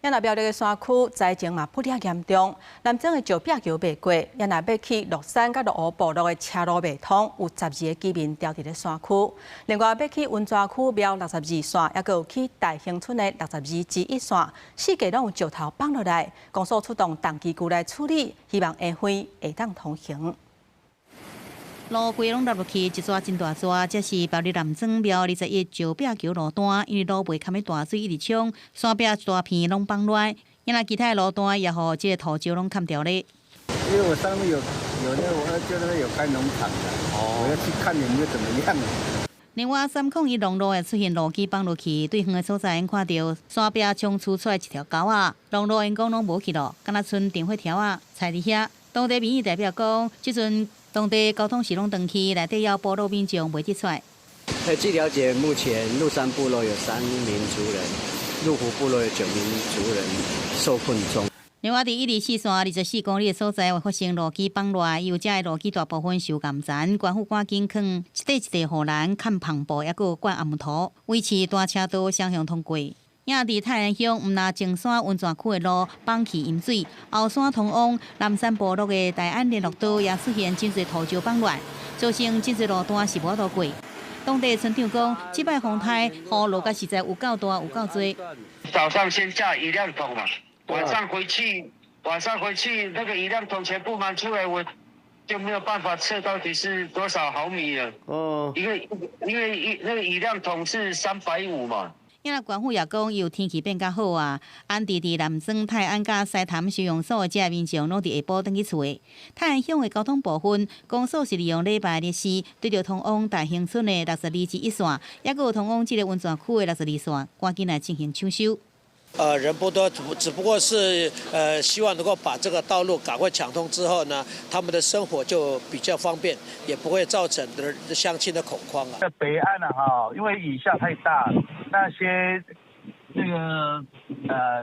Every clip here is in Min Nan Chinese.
也若苗栗的山區災情嘛噗掠嚴重，南庄的石壁橋袂過，也若欲去樂山佮鹿湖部落的車路袂通，有十二个居民牢佇咧山區。另外，欲去溫泉區廟六十二線，抑閣有去大興村的六十二之一線，四界攏有石頭放落來，公所出動重機具來處理，希望下昏會當通行。路規攏落落去，一逝真大逝，這是苗栗南庄廟二十一石壁橋路段，因為路袂堪的大水一直沖，山壁一大片攏崩落來，因為其他的路段也予這个土石攏崁牢咧。因為我上面有那個，我就那邊有開農場的，我要去看有沒有怎麼樣。另外，301農路也出現路基崩落去，對遠的所在𪜶看著山壁衝出出來一條溝仔，農路員工攏無去咯，敢若賰電火條仔，踩佇遐。當地民意代表講，這陣當地交通是攏斷去，內底猶部落民眾袂得出來。據了解，目前鹿山部落有三名族人，鹿湖部落有九名族人受困中。另外，佇124線24公里的所在，有發生路基崩落，有遮的路基大部分受岩層，縣府趕緊囥一塊一塊護欄、崁帆布，抑閣有灌紅塗，維持單車道雙向通過。也佇泰安鄉，毋但前山溫泉區的路崩去淹水，後山通往南山部落的大安聯絡道也出現真濟土石崩落，造成真濟路段是無法度過。當地村長講，這擺風颱雨落甲實在有夠大，有夠濟。早上先架雨量筒嘛，晚上回去，晚上回去那個雨量筒全部滿出來，我就沒有辦法測到底是多少毫米了。哦，因為那個雨量筒是350嘛。因為縣府也講，由天氣變較好啊，安置佇南庄、泰安佮獅潭收容所的這民眾，攏佇下晡轉去厝的。泰安鄉的交通部分，公所是利用禮拜日時，對著通往大興村的六十二之一線，抑閣有通往這个溫泉區的六十二線，趕緊來進行搶修。人不多，只不過是希望能夠把這個道路趕快搶通之後呢，他們的生活就比較方便，也不會造成的鄉親的恐慌啊。在北岸啊，哈，因為雨下太大，那些那個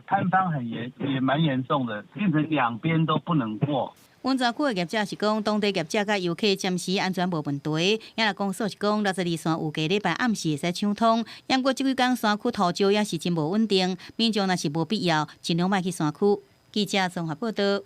坍方很嚴，也蠻嚴重的，變成兩邊都不能過。溫泉區的業者是講，當地業者佮遊客暫時安全無問題。也若公所是講，六十二線預計禮拜暗時會使搶通。毋過這幾工山區土石也是真無穩定，民眾若是無必要，盡量莫去山區。記者綜合報道。